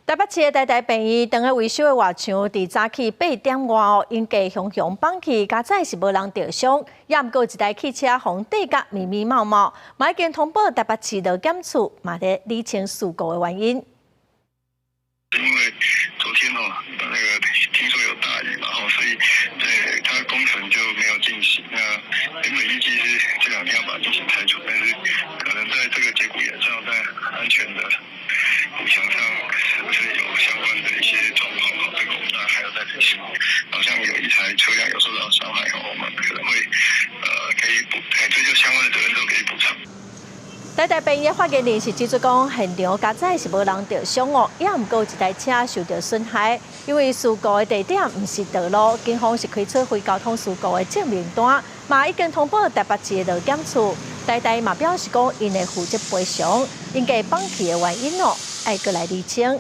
台北市的台大病院當咧維修的外牆，佇早起8點外哦，因家雄雄放氣，佳哉是無人著傷，也毋過一台汽車予人硩甲密密麻麻，嘛已經通報台北市勞檢處，嘛佇理清事故的原因。因為昨天哦，那個聽說有大雨嘛，吼，所以對它工程就沒有進行。那原本預計是這兩天要把它進行拆除，但是可能在這個節骨眼上，在安全的補強上，是不是有相關的一些狀況？這個我們當然還要再理清。好像有一台車輛有受到傷害，我們可能會可以補，追究相關的責任都可以補償。台大病院發言人是指出講，現場佳哉是無人著傷哦，也毋過一台車受著損害。因為事故的地點毋是道路，警方是開出非交通事故的證明單，嘛已經通報台北市的勞檢處。台大嘛表示講，𪜶會負責賠償，應該放氣的原因哦，愛閣來釐清。